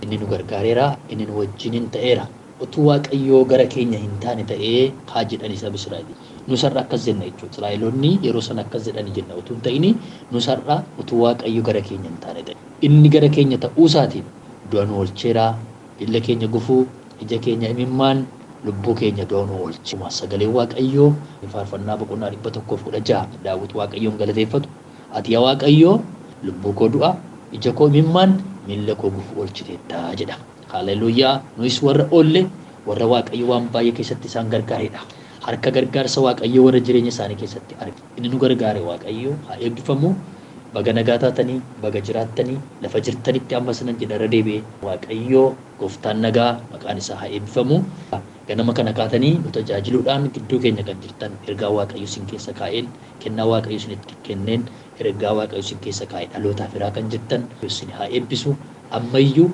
Inni nu gargaareera, inni nu wajjiniin ta'eera. Utuu Waaqayyoo gara keenya hin taane ta'ee haa jedhani saba Israa'el. Nus har'a akkas jenna jechuudha. Israa'eloonni yeroo sana akkas jedhani jenna utuu hin ta'ini nus har'a utuu Waaqayyo gara keenya hin taane ta'e. Inni gara keenya ta'uu isaatiin du'a nu oolcheera, miilla keenya gufuu, ija keenya imimmaan, lubbuu keenya du'a nu oolche. Sagaleen Waaqayyoo faarfannaa boqonnaa 116 Daawit Waaqayyoon galateeffatu. Ati yaa Waaqayyoo lubbuu koo du'a, ija koo imimmaan, miilla koo gufuu oolchiteetta jedha. Haleluuyaa! Nuyis warra oolle, warra Waaqayyo waan baay'ee keessatti isaan gargaaredha. Harka gargaarsa Waaqayyoo warra jireenya isaanii keessatti arge. Inni nu gargaare Waaqayyo haa eebbifamu. Baga nagaa taatanii, baga jiraattanii, lafa jirtanitti ammas nan jedha irra deebi'ee. Waaqayyo gooftaan nagaa maqaan isaa haa eebbifamu. Ganama kana kaatanii nu tajaajiluudhaan gidduu keenya kan jirtan ergaa Waaqayyo isin keessa kaa'een, kennaa Waaqayyo isinitti kenneen, ergaa Waaqayyo isin keessa kaa'e dhalootaaf hiraa kan jirtan isin haa eebbisu. Ammayyuu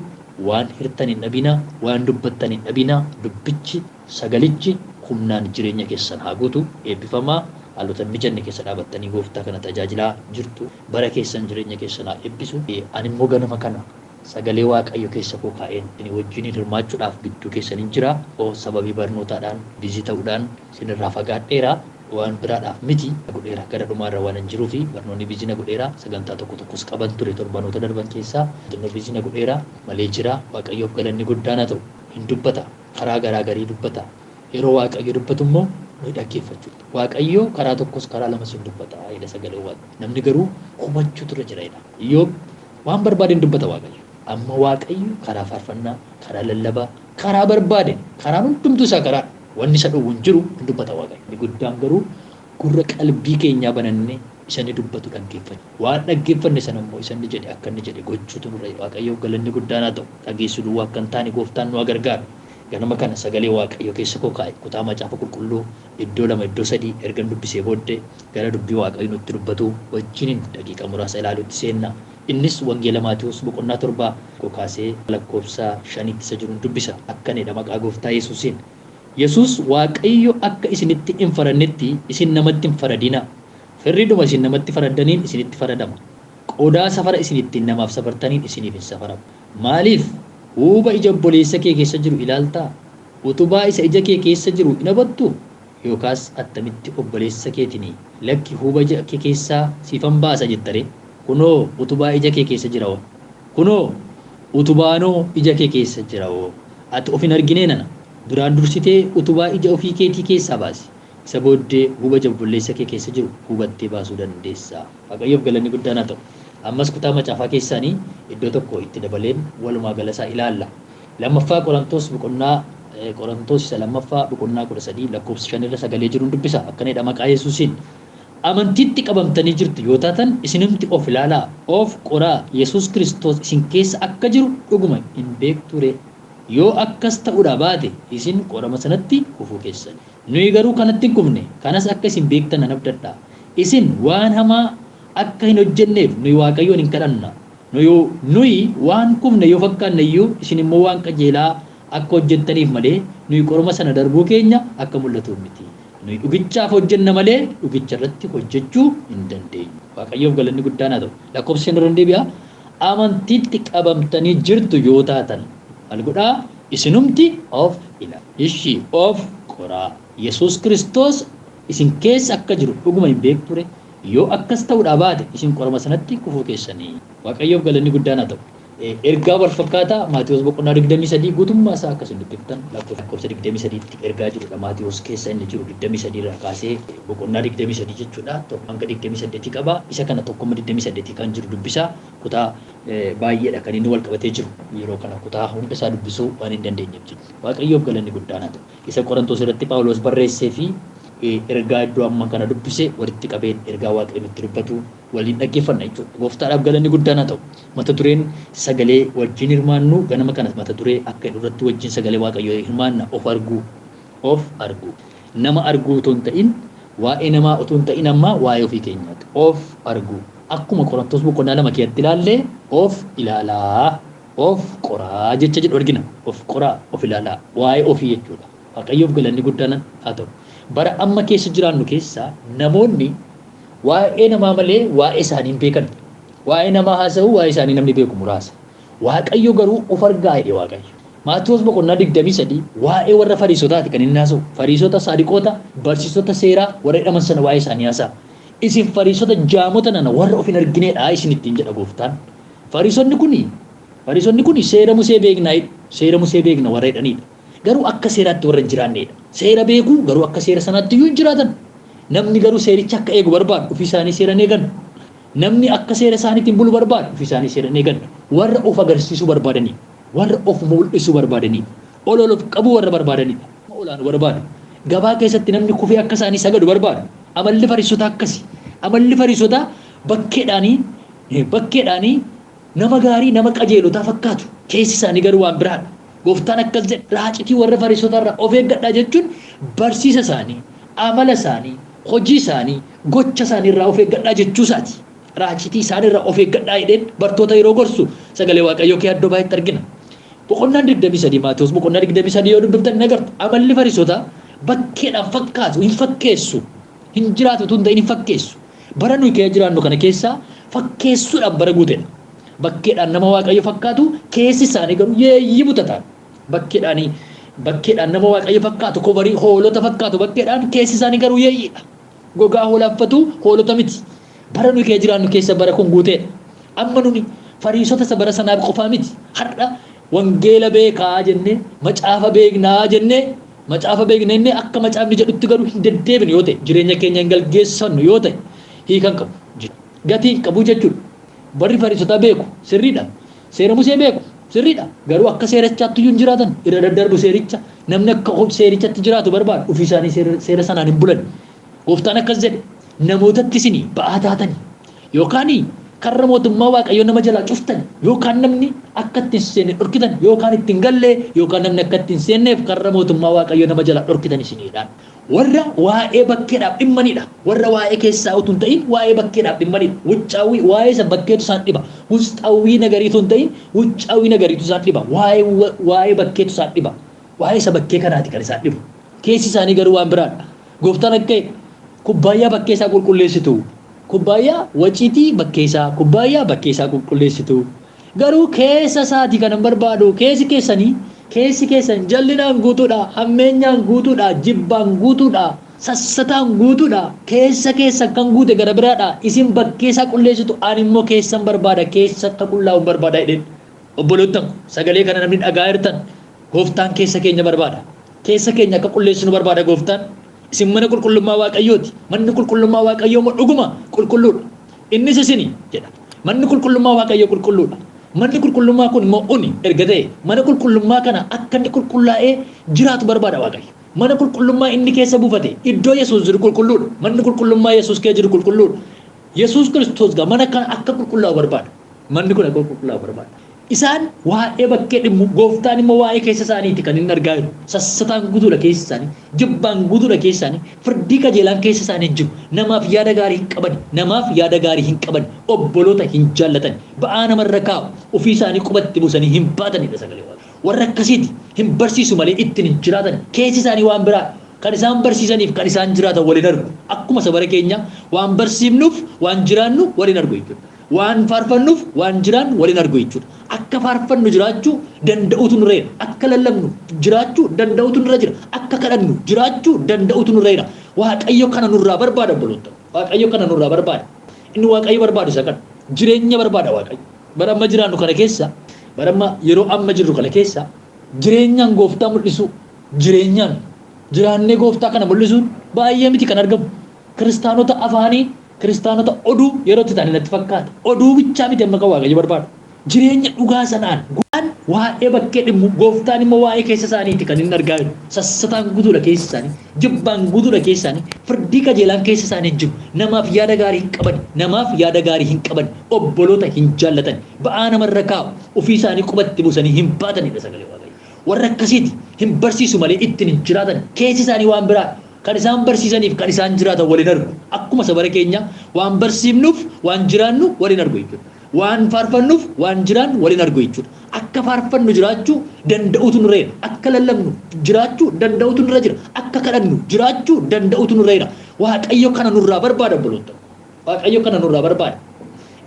waan hirtan hin dhabinaa, waan dubbattan hin dhabinaa, dubbichi, sagalichi humnaan jireenya keessan haa guutu. Eebbifamaa. Haalota hin mijanne keessa dhaabattanii gooftaa kana tajaajilaa jirtu. Bara keessan jireenya keessan haa eebbisu. Ani immoo ganama kana sagalee Waaqayyo keessa koo kaa'een isin wajjiniin hirmaachuudhaaf gidduu keessan hin jira. Sababii barnootaadhaan busy ta'uudhaan isinirraa fagaadheera. Waan biraadhaaf miti godheera. Gara dhumaarra waan hin jiruu fi barnoonni busy na godheera. Sagantaa tokko tokkos qaban ture torbanoota darban keessaa. Xinnoo busy na godheera malee jira. Waaqayyoof galanni guddaan haa ta'u. Hin dubbata. Karaa garaa garii dubbata. Yeroo Waaqayyo dubbatu immoo nuyi dhaggeeffachuu. Waaqayyo karaa tokkos karaa lamas hin dubbata jedha sagalee Waaqayyo. Namni garuu hubachuutu irra jira jedha. Iyyoob waan barbaade hin dubbata Waaqayyo. Amma Waaqayyo karaa faarfannaa, karaa lallabaa, karaa barbaade, karaan hundumtuu isaa karaadha. Wanni isa dhowwu hin jiru hin dubbata Waaqayyo. Inni guddaan garuu gurra qalbii keenyaa banannee isa inni dubbatu dhaggeeffanne. Waan dhaggeeffanne sana immoo isa inni jedhe akka inni jedhe gochuutu nurra jira. Waaqayyoof galanni guddaan haa ta'u. Dhageessuu duwwaa akka hin taane gooftaan nu haa gargaaru. Ganama kana sagalee Waaqayyo keessa koo kaa'e kutaa macaafa qulqulluu iddoo lama iddoo sadii ergan dubbisee booddee gara dubbii Waaqayyo nutti dubbatu wajjiniin daqiiqaa muraasa ilaaluutti seenna. Innis Wangeela Maatewos boqonnaa 7 kaasee lakkoofsa 5tti isa jiruun dubbisa. Akkanidha maqaa gooftaa Yesuusiin. Yesuus Waaqayyo akka isinitti hin faradnetti isin namatti hin faradinaa. Firriidhuma isin namatti faraddaniin isinitti faradama. Qodaa safara isin ittiin namaaf safartaniin isiniif hin safaramu. Maaliif huuba ija obboleessa kee keessa jiru ilaaltaa? Utubaa isa ija kee keessa jiru hin hubattuu? Yookaas attamitti obboleessa keetiin, Lakki huuba ija kee keessaa siifan baasa jetta ree? Kunoo utubaa ija kee keessa jirawoo. Kunoo utubaanoo ija kee keessa jirawoo. Ati of hin arginee nana? Duraan dursitee utubaa ija ofii keetii keessaa baasi. Isa booddee huuba ija obboleessa kee keessa jiru hubattee baasuu dandeessa. Waaqayyoof galanni guddaan haa ta'u. Ammas kutaa macaafaa keessaanii iddoo tokko itti dabaleen walumaa gala isaa ilaalla. Lammaffaa Qorantos boqonnaa Qorantos isa lammaffaa boqonnaa 13 lakkoofsa 5 irra sagalee jiruun dubbisa. Akkanidha maqaa Yesuusiin. Amantiitti qabamtanii jirtu yoo taatan isinumti of ilaalaa, of qoraa, Yesuus Kiristoos isin keessa akka jiru dhuguma hin beektuu ree? Yoo akkas ta'uudhaa baate isin qorama sanatti kufuu keessani. Nuyi garuu kanatti hin kufne, kanas akka isin beektan nan abdadha. Isin waan hamaa akka hin hojjenneef nuyi Waaqayyoon hin kadhanna. Nuyi waan kufne yoo fakkaanne iyyuu isin immoo waan qajeelaa akka hojjettaniif malee nuyi qoruma sana darbuu keenya akka mul'atuuf miti. Nuyi dhugichaaf hojjenna malee dhugicha irratti hojjechuu hin dandeenyu. Waaqayyoof galanni guddaan haa ta'u. Lakkoofsa 5 irra deebi'a. Amantiitti qabamtanii jirtu yoo taatan maal godhaa? Isinumti of ilaalaa. Ishii of qoraa. Yesuus Kiristoos isin keessa akka jiru dhuguma hin beektu ree? Yoo akkas ta'uudhaa baate isin qorama sanatti kufuu keessanii. Waaqayyoof galanni guddaan haa ta'u. Ergaa wal fakkaataa Maatewos boqonnaa 23 guutummaa isaa akka isin dubbiftan lakkoofsa 23tti ergaa jirudha. Maatewos keessa inni jiru 23 irraa kaasee boqonnaa 23 jechuudha. Hanga 28 qaba. Isa kana tokkomma 28 kan jiru dubbisaa. Kutaa baay'eedha kan inni wal qabatee jiru. Yeroo kana kutaa hunda isaa dubbisuu waan hin dandeenyeef jechuudha. Waaqayyoof galanni guddaan haa ta'u. Isa Qorontos irratti Phaawulos barreessee fi ergaa iddoo amma kana dubbise walitti qabeen ergaa Waaqayyo nutti dubbatu waliin dhaggeeffanna jechuudha. Gooftaadhaaf galanni guddaan haa ta'u. Mata dureen sagalee wajjin hirmaannu ganama kana mata duree akka jedhu irratti wajjin sagalee Waaqayyoo hirmaanna of arguu. Of arguu. Nama arguu otoo hin ta'in waa'ee namaa otoo hin ta'in amma waa'ee ofii keenyaati. Of arguu. Akkuma Qorontos boqonnaa 2 keessatti ilaalle of ilaalaa. Of qoraa jecha jedhu argina. Of qoraa, of ilaalaa. Waa'ee ofii jechuudha. Waaqayyoof galanni guddaan haa ta'u. Bara amma keessa jiraannu keessa namoonni waa'ee namaa malee waa'ee isaanii hin beekan. Waa'ee namaa haasa'u, waa'ee isaanii namni beeku muraasa. Waaqayyo garuu of argaa jedhe Waaqayyo. Maatiyoos boqonnaa 23 waa'ee warra Fariisotaati kan inni haasa'u. Fariisota, saadiqoota, barsiisota seeraa warra jedhaman sana waa'ee isaanii haasa'a. Isin Fariisota jaamota nana warra of hin argineedha isin ittiin jedha gooftaan. Fariisonni kuni seera Musee beeknaa, seera Musee beekna warra jedhanidha. Garuu akka seeraatti warra hin jiraannedha. Seera beekuu, garuu akka seera sanaatti iyyuu hin jiraatan. Namni garuu seericha akka eegu barbaadu, ofii isaanii seera hin eegan. Namni akka seera isaaniitiin bulu barbaadu, ofii isaanii seera hin eegan. Warra of agarsiisuu barbaadanii, warra of mul'isuu barbaadanii, ol ol of qabuu warra barbaadanidha. Olaanu barbaadu. Gabaa keessatti namni kufee akka isaanii sagadu barbaadu. Amalli Fariisotaa akkasi. Amalli Fariisotaa bakkeedhaanii nama gaarii, nama qajeelotaa fakkaatu. Keessi isaanii garuu waan biraadha. Gooftaan akkas jedhe: raacitii warra Fariisotaa of eeggadhaa jechuun barsiisa isaanii, amala isaanii, hojii isaanii, gocha isaanii irraa of eeggadhaa jechuu isaati. Raacitii isaanii irraa of eeggadhaa jedheen bartoota yeroo gorsu sagalee Waaqayyoo kee iddoo baay'eetti argina. Boqonnaan 23, Maatewos boqonnaa 23 yoo dubbiftan ni agartu. Amalli Fariisotaa bakkeedhaan fakkaatu, hin fakkeessu. Hin jiraatu utuu hin ta'in hin fakkeessu. Bara nuyi keessa jiraannu kana keessaa fakkeessuudhaan bara guutedha. Bakkeedhaan nama Waaqayyo fakkaatu, keessi isaanii garuu yeeyyii butataan. Bakkeedhaan nama Waaqayyo fakkaatu, kobarii hoolota fakkaatu, bakkeedhaan keessi isaanii garuu yeeyyiidha. Gogaa hoolaa uffatu, hoolota miti. Bara nuyi keessa jiraannu keessa bara kun guuteedha. Amma nuni Fariisota isa bara sanaaf qofaa miti. Har'a wangeela beekaa jennee, macaafa beeknaa jennee, macaafa beekna jennee akka macaafni jedhutti garuu hin deddeebinu yoo ta'e, jireenya keenya hin galgeessannu yoo ta'e, hiikan qabu. Gatii hin qabu jechuudha. Barri Fariisotaa beeku sirriidha. Seera Musee beeku sirriidha. Garuu akka seerichaatti iyyuu hin jiraatan, irra daddarbu seericha. Namni akka seerichatti jiraatu barbaadu, ofii isaanii seera sanaan hin bulan. Gooftaan akkas jedhe: namootatti isinii ba'aa taatani yookaan karra mootummaa Waaqayyoo nama jalaa cuftan, yookaan namni akka ittiin seenne dhorkitan, yookaan ittiin gallee, yookaan namni akka ittiin seenneef karra mootummaa Waaqayyoo nama jalaa dhorkitan isiniidhaan. Warra waa'ee bakkeedhaaf dhimmanidha. Warra waa'ee keessaa utuu hin ta'in waa'ee bakkeedhaaf dhimmanidha. Wuccaawwii waa'ee isa bakkeetu isaan dhiba. Wuxaawwii nagariitu hin ta'in wuccaawwii nagariitu isaan dhiba. Waa'ee bakkeetu isaan dhiba. Waa'ee isa bakkee kanaati kan isaan dhibu. Keessi isaanii garuu waan biraadha. Gooftaan akka kubbaayyaa bakkee isaa qulqulleessitu. Kubbaayyaa waciitii bakkee isaa, kubbaayyaa bakkee isaa qulqulleessitu. Garuu keessa isaati kan hin barbaadu. Keessi keessanii, keessi keessan jallinaan guutuudha, hammeenyaan guutuudha, jibbaan guutuudha, sassataan guutuudha. Keessa keessan kan guute gara biraadha. Isin bakkee isaa qulleessitu, ani immoo keessan barbaada, keessa akka qullaa'u barbaada jedheen. Obbolootan, sagalee kana namni dhagaa jirtan, gooftaan keessa keenya barbaada. Keessa keenya akka qulleessinu barbaada gooftaan. Isin mana qulqullummaa Waaqayyooti. Manni qulqullummaa Waaqayyoo immoo dhuguma qulqulluudha. Innis isini jedha. Manni qulqullummaa Waaqayyoo qulqulluudha. Manni qulqullummaa kun immoo uni erga ta'e, mana qulqullummaa kana akka inni qulqullaa'ee jiraatu barbaada Waaqayyo. Mana qulqullummaa inni keessa buufate, iddoo Yesuus jiru qulqulluudha. Manni qulqullummaa Yesuus keessa jiru qulqulluudha. Yesuus Kiristoos gaa mana kana akka qulqullaa'u barbaada. Manni kun akka qulqullaa'u barbaada. Isaan waa'ee bakkee dhimmu, gooftaan immoo waa'ee keessa isaaniiti kan inni argaa jiru. Sassataan guutuudha keessa isaanii, jibbaan guutuudha keessa isaanii, firdii qajeelaan keessa isaanii hin jiru. Namaaf yaada gaarii hin qaban, namaaf yaada gaarii hin qaban, obboloota hin jaallatan, ba'aa namarra kaa'u, ofii isaanii qubatti buusanii hin baatanidha sagalee Waaqayyoo. Warra akkasiiti, hin barsiisu malee ittiin hin jiraatan. Keessi isaanii waan biraa, kan isaan barsiisaniif kan isaan jiraatan waliin argu. Akkuma sabara keenya waan barsiifnuuf waan jiraannu waliin argu jechuudha. Waan faarfannuuf waan jiraannu waliin argu jechuudha. Akka faarfannu jiraachuu danda'utu nurra jira. Akka lallabnu jiraachuu danda'utu nurra jira. Akka kadhannu jiraachuu danda'utu nurra jira. Waaqayyo kana nurraa barbaada, obboloota. Waaqayyo kana nurraa barbaada. Inni Waaqayyo barbaadu isa kana. Jireenya barbaada Waaqayyo. Bara amma jiraannu kana keessa, bara amma yeroo amma jirru kana keessa, jireenyaan gooftaa mul'isuu, jireenyaan jiraannee gooftaa kana mul'isuun baay'ee miti kan argamu. Kiristaanota afaanii, kiristaanota oduu yeroo itti ta'an natti fakkaata. Oduu bichaa miti amma kan Waaqayyo barbaadu. Jireenya dhugaa sanaan waan waa'ee bakkee dhimmu, gooftaan immoo waa'ee keessa isaaniiti kan inni argaa jiru. Sassataan guutuudha keessa isaanii, jibbaan guutuudha keessa isaanii, firdii qajeelaan keessa isaanii hin jiru. Namaaf yaada gaarii hin qaban, namaaf yaada gaarii hin qaban, obboloota hin jaallatan, ba'aa namarra kaa'u, ofii isaanii qubatti buusanii hin baatanidha sagalee Waaqayyoo. Warra akkasiiti, hin barsiisu malee ittiin hin jiraatan. Keessi isaanii waan biraa, kan isaan barsiisaniif kan isaan jiraatan waliin argu. Akkuma sabara keenya waan barsiifnuuf waan jiraannu waliin argu jechuudha. Waan faarfannuuf waan jiraannu waliin argu jechuudha. Akka faarfannu jiraachuu danda'utu nurra jira. Akka lallabnu jiraachuu danda'utu nurra jira. Akka kadhannu jiraachuu danda'utu nurra jira. Waaqayyo kana nurraa barbaada, obboloota. Waaqayyo kana nurraa barbaada.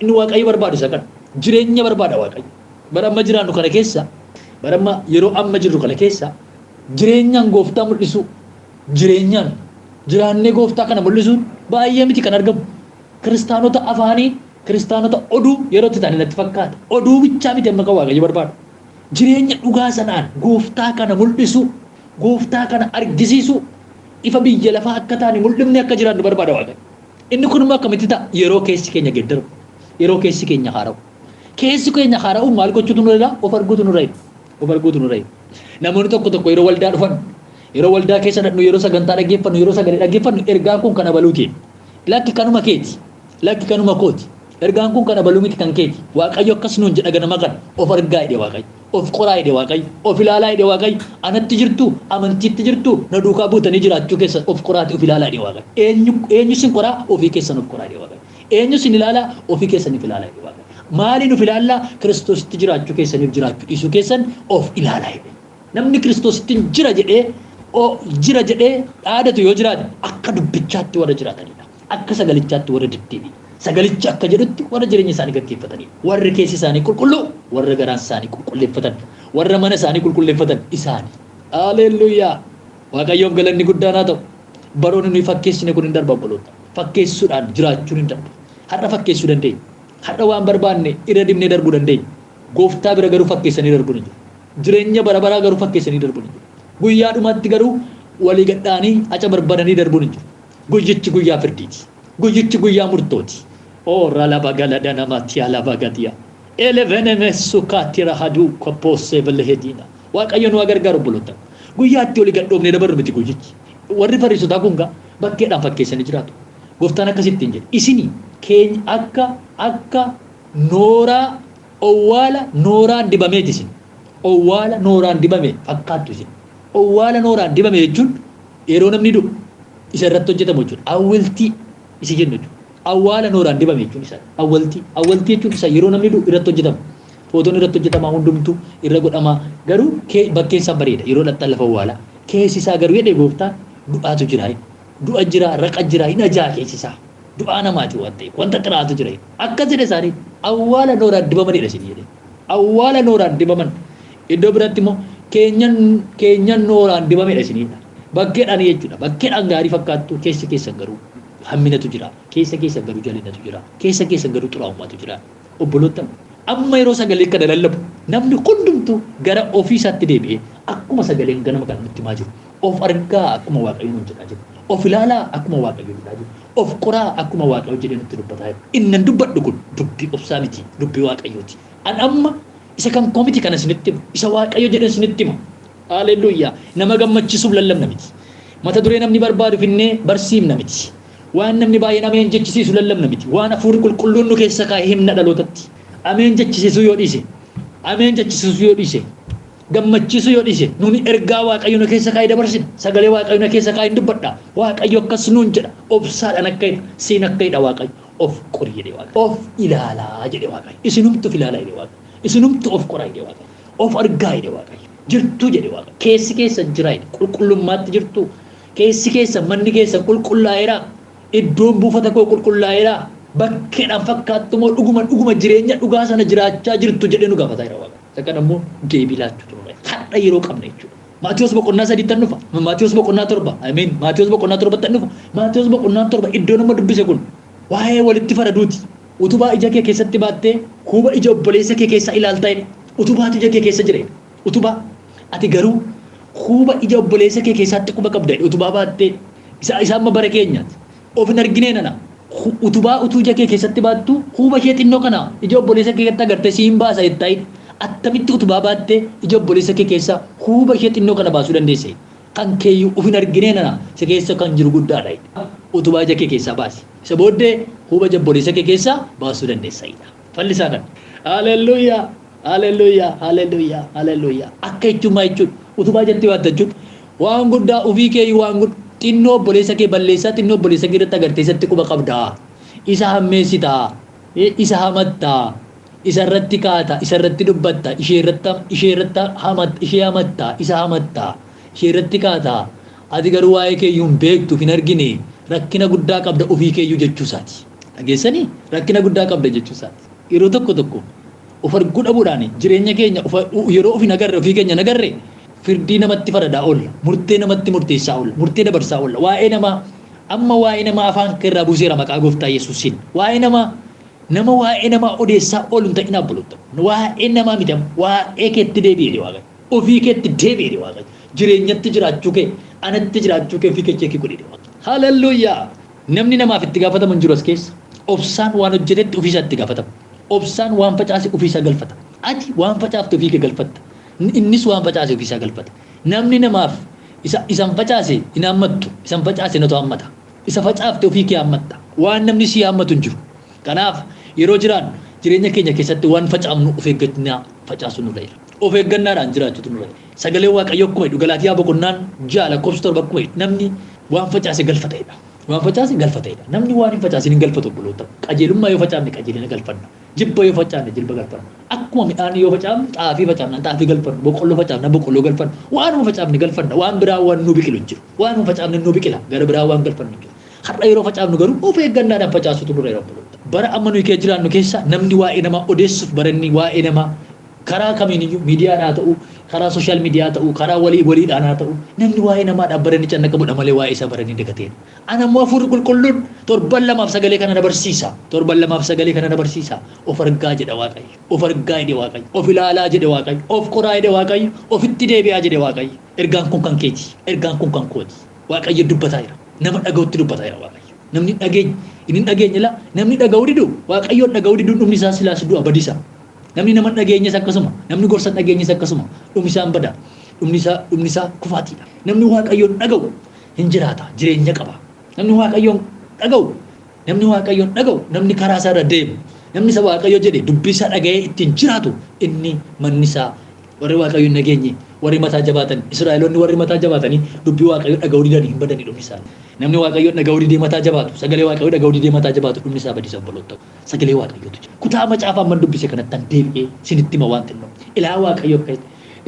Inni Waaqayyo barbaadu isa kana. Jireenya barbaada Waaqayyo. Bara amma jiraannu kana keessa, bara amma yeroo amma jirru kana keessa jireenyaan gooftaa mul'isu, jireenyaan jiraannee gooftaa kana mul'isuun baay'ee miti kan argamu. Kiristaanota afaanii, kiristaanota oduu yeroo itti ta'an natti fakkaata. Oduu bichaa miti amma kan Waaqayyo barbaadu. Jireenya dhugaa sanaan gooftaa kana mul'isu, gooftaa kana argisiisu, ifa biyya lafaa akka taane mul'ifne akka jiraannu barbaada Waaqayyo. Inni kun immoo akkamitti ta'a? Yeroo keessi keenya geeddaramu, yeroo keessi keenya haara'u. Keessi keenya haara'uun maal gochuutu nurra jira? Of arguutu nurra jira. Of arguutu nurra jira. Namoonni tokko tokko yeroo waldaa dhufan, yeroo waldaa keessa dhaqnu, yeroo sagantaa dhaggeeffannu, yeroo sagalee dhaggeeffannu, ergaan kun kan abaluuti. Lakki kanuma keeti. Lakki kanuma kooti. Ergaan kun kan abaluu miti, kan keeti. Waaqayyo akkas nuun jedha ganama kana. Of argaa jedhe Waaqayyo. Of qoraa jedhe Waaqayyo. Of ilaalaa jedhe Waaqayyo. Anatti jirtu, amantiitti jirtu, na duukaa buutanii jiraachuu keessa of qoraati of ilaalaa jedhe Waaqayyo. Eenyu eenyu sin qoraa? Ofii keessan of qoraa jedhe Waaqayyo. Eenyu sin ilaalaa? Ofii keessaniif ilaalaa jedhe Waaqayyo. Maaliin of ilaallaa? Kiristoositti jiraachuu keessaniif jiraachuu dhiisuu keessan of ilaalaa jedhe. Namni Kiristoositti jira jedhee jira jedhee dhaadatu yoo jiraate, akka dubbichaatti warra jiraatanidha. Akka sagalichaatti warra deddeebi'an. Sagalicha akka jedhutti warra jireenya isaanii gaggeeffatanidha. Warri keessi isaanii qulqulluu, warra garaan isaanii qulqulleeffatan, warra mana isaanii qulqulleeffatan isaani. Haleluuyaa! Waaqayyoof galanni guddaan haa ta'u. Baroonni nuyi fakkeessine kun hin darba, obboloota. Fakkeessuudhaan jiraachuun hin darba. Har'a fakkeessuu dandeenya. Har'a waan barbaanne irra dibnee darbuu dandeenya. Gooftaa bira garuu fakkeessanii darbuun hin jiru. Jireenya bara baraa garuu fakkeessanii darbuun hin jiru. Guyyaa dhumaatti garuu walii gadhaanii aca barbaadanii darbuun hin jiru. Guyyichi guyyaa firdiiti. Guyyichi guyyaa murtooti. Oo ralaba galada namatti alaba gadiya. Eleveneme sukaatira haduu koppoosee balhediina. Waaqayyo nu gargaaru, obboloota. Guyyaatti olii gadhoofnee dabarru miti guyyichi. Warri Fariisotaa kun gaa bakkeedhaan fakkeessanii jiraatu. Gooftaan akkasittiin jedhe. Isini keenya akka nooraa, owwaala nooraan dibameeti isin. Owwaala nooraan dibame fakkaattu isin. Owwaala nooraan dibame jechuun yeroo namni du'u isa irratti hojjetamu jechuudha. Awwaltii isi jennu jechuudha. Awwaala nooraan dibame jechuun isa. Awwaltii. Awwaltii jechuun isa yeroo namni du'u irratti hojjetamu. Footoon irratti hojjetama, hundumtuu irra godhama. Garuu bakkeen isaa bareeda yeroo dhaqxan lafa owwaalaa. Keessi isaa garuu, jedhee gooftaan, du'aatu jira. Du'a jira, raqa jira, hin ajaa keessi isaa. Du'aa namaati waan ta'eef wanta xiraatu jira. Akkas jedhe isaanii, awwaala nooraan dibamanidha isin jedhe. Awwaala nooraan dibaman. Iddoo biratti immoo keenyan keenyan nooraan dibamedha isinidha. Bakkeedhaan jechuudha. Bakkeedhaan gaarii fakkaattu, keessa keessan garuu hamminatu jira. Keessa keessan garuu jalinatu jira. Keessa keessan garuu xuraa'ummaatu jira. Obboloota, amma yeroo sagalee kana lallabu namni hundumtuu gara ofii isaatti deebi'ee, akkuma sagaleen ganama kana nutti himaa jiru, of argaa akkuma Waaqayyo nuun jedhaa jiru, of ilaalaa akkuma Waaqayyo jedhaa jiru, of qoraa akkuma Waaqayyo jedhee nutti dubbataa jiru. Innan dubbadhu kun dubbii obsaa miti, dubbii Waaqayyooti. An amma isa kan koo miti kana isinitti himu, isa Waaqayyo jedhe isinitti hima. Haleluuyaa! Nama gammachiisuuf lallabna miti. Mata duree namni barbaadu finnee barsiifna miti. Waan namni baay'een ameen jechisiisu lallabna miti. Waan hafuurri qulqulluun nu keessa kaa'e himna dhalootatti. Ameen jechisiisuu yoo dhiise, ameen jechisiisuu yoo dhiise, gammachiisuu yoo dhiise, nuni ergaa Waaqayyo nu keessa kaa'e dabarsina. Sagalee Waaqayyo nu keessa kaa'e dubbadha. Waaqayyo akkas nuun jedha. Obsaadhaan akka jedha, siin akka jedha Waaqayyo. Of qori jedhe Waaqayyo. Of ilaalaa jedhe Waaqayyo. Isinumtu of ilaalaa jedhe Waaqayyo. Isinumtu of qoraa jedhe Waaqayyo. Of argaa jedhe Waaqayyo. Jirtuu jedhe Waaqayyo. Keessi keessan jira jedhe. Qulqullummaatti jirtuu. Keessi keessan, manni keessan qulqullaa'eera. Iddoon buufata koo qulqullaa'eera. Bakkeedhaan fakkaattu moo dhuguma dhuguma jireenya dhugaa sana jiraachaa jirtu jedhee nu gaafataa jira Waaqayyo. Isa kana immoo deebii laachuutu nurra jira. Har'a yeroo qabna jechuudha. Maatiyos boqonnaa 3tti dhufa. Maatiyos boqonnaa 7. I mean, Maatiyos boqonnaa 7tti dhufa. Maatiyos boqonnaa 7 iddoo nama dubbise kun waa'ee walitti faraduuti. Utubaa ija kee keessatti baattee huuba ija obboleessa kee keessaa ilaaltaa jedhe. Utubaatu ija kee keessa jira jedhe. Utubaa. Ati garuu huuba ija obboleessa kee keessaatti quba qabda jedhe, utubaa baattee. Isa amma bara keenyaati. Of hin arginee nana. Utubaa utuu ija kee keessatti baattu huuba ishee xinnoo kana ija obboleessa kee keessatti agartee siin baasa jettaa. Attamitti utubaa baattee ija obboleessa kee keessaa huuba ishee xinnoo kana baasuu dandeesse? Kan keeyyuu of hin arginee nana, si keessa kan jiru guddaadha. Utubaa ija kee keessaa baasi. Isa booddee huuba ija obboleessa kee keessaa baasuu dandeessa. Fallisaa kana. Haleluuyaa! Haleluuyaa! Haleluuyaa! Haleluuyaa! Akka jechuun maal jechuudha? Utubaa ijatti baatta jechuun waan guddaa ofii kee, waan xinnoo obboleessa kee, balleessaa xinnoo obboleessa kee irratti agartee isatti quba qabdaa. Isa hammeessitaa. Isa hamattaa. Isa irratti kaata. Isa irratti dubbatta. Ishee irratti ishee hamattaa. Isa hamattaa. Ishee irratti kaataa. Ati garuu waa'ee keeyyuu hin beektu, hin argine. Rakkina guddaa qabda ofii keeyyuu jechuu isaati. Dhageessanii, rakkina guddaa qabda jechuu isaati. Yeroo tokko tokko Of arguu dhabuudhaan jireenya keenya yeroo of hin agarre, ofii keenya hin agarre, firdii namatti faradaa oolla, murtee namatti murteessaa oolla, murtee dabarsaa oolla. Waa'ee namaa amma waa'ee namaa afaan keerraa buuseera maqaa gooftaa Yesuusiin. Waa'ee namaa, nama waa'ee namaa odeessaa oolu hin ta'in obboloota. Waa'ee namaa miti, waa'ee keetti deebi'ee Waaqayyo. Ofii keetti deebi'ee Waaqayyo. Jireenyatti jiraachuu kee, anatti jiraachuu kee ofii kee check godhee Waaqayyo. Hallelujaa! Namni namaaf itti gaafatamu hin jiru as keessa. Obsaan waan hojjetetti ofiisaa itti gaafatama. Obsaan waan facaase ofiisaa galfata. Ati waan facaafte ofii kee galfatta. Innis waan facaase ofiisaa galfata. Namni namaaf isan facaase hin hammattu. Isan facaase natu hammata. Isa facaafte ofii kee hammatta. Waan namni si hammatu hin jiru. Kanaaf yeroo jiraannu jireenya keenya keessatti waan facaafnu of eeggannaa facaasu nurra jira. Of eeggannaadhaan jiraachuutu nurra jira. Sagalee Waaqayyoo akkuma jedhu, Galaatiyaa boqonnaan 6 lakkoofsa 7 akkuma jedhu, namni waan facaase galfata'edha. Waan facaase galfata'edha. Namni waan hin facaasin hin galfatu, obboloota. Qajeelummaa yoo facaafne qajeelina galfanna. Jibba yoo facaafne jibba galfanna. Akkuma midhaan yoo facaafnu, xaafii facaafna xaafii galfanna. Boqqolloo facaafna boqqolloo galfanna. Waanuma facaafne galfanna. Waan biraa waan nu biqilu hin jiru. Waanuma facaafne nu biqila. Gara biraa waan galfannu hin jiru. Har'a yeroo facaafnu garuu of eeggannaadhaan facaasutu nurra jira, obboloota. Bara amma nuyi keessa jiraannu keessa namni waa'ee namaa odeessuuf baranni waa'ee namaa karaa kamiiniyyuu, miidiyaadhaan haa ta'u, karaa social media ta'u, karaa walii waliidhaan haa ta'u, namni waa'ee namaadhaan baranni cannaqamudha malee waa'ee isaa baranii dagateera. Ana immoo Hafuurri Qulqulluun torban lamaaf sagalee kana na barsiisa. Torban lamaaf sagalee kana na barsiisa. Of argaa jedha Waaqayyo. Of argaa jedhe Waaqayyo. Of ilaalaa jedhe Waaqayyo. Of qoraa jedhe Waaqayyo. Ofitti deebi'aa jedhe Waaqayyo. Ergaan kun kan keeti. Ergaan kun kan kooti. Waaqayyo dubbataa jira. Nama dhaga'utti dubbataa jira Waaqayyo. Namni dhageenye, inni hin dhageenye laa, namni dhaga'uu didu, Waaqayyoon dhaga'uu diduun dhumni isaa silaas du'a, badisa. Namni nama hin dhageenyes akkasuma, namni gorsa hin dhageenyes akkasuma, dhumni isaa hin bada. Dhumni isaa kufaatiidha. Namni Waaqayyoon dhaga'u hin jiraata, jireenya qaba. Namni Waaqayyoon dhaga'u, namni Waaqayyoon dhaga'u, namni karaa isaa irra deemu, namni isa Waaqayyo jedhe dubbii isaa dhaga'ee ittiin jiraatu, inni manni isaa. Warri Waaqayyo hin dhageenye, warri mataa jabaatan, Israa'eloonni warri mataa jabaatanii dubbii Waaqayyo dhaga'uu didanii hin badanii dhumni isaanii. Namni Waaqayyo dhaga'uu didee mataa jabaatu, sagalee Waaqayyo dhaga'uu didee mataa jabaatu, dhumni isaa badisa, obboloota. Sagalee Waaqayyootu jira. Kutaa macaafa amman dubbise kanatti an deebi'ee isinitti hima waan xinnoo. Ilaa, Waaqayyo akka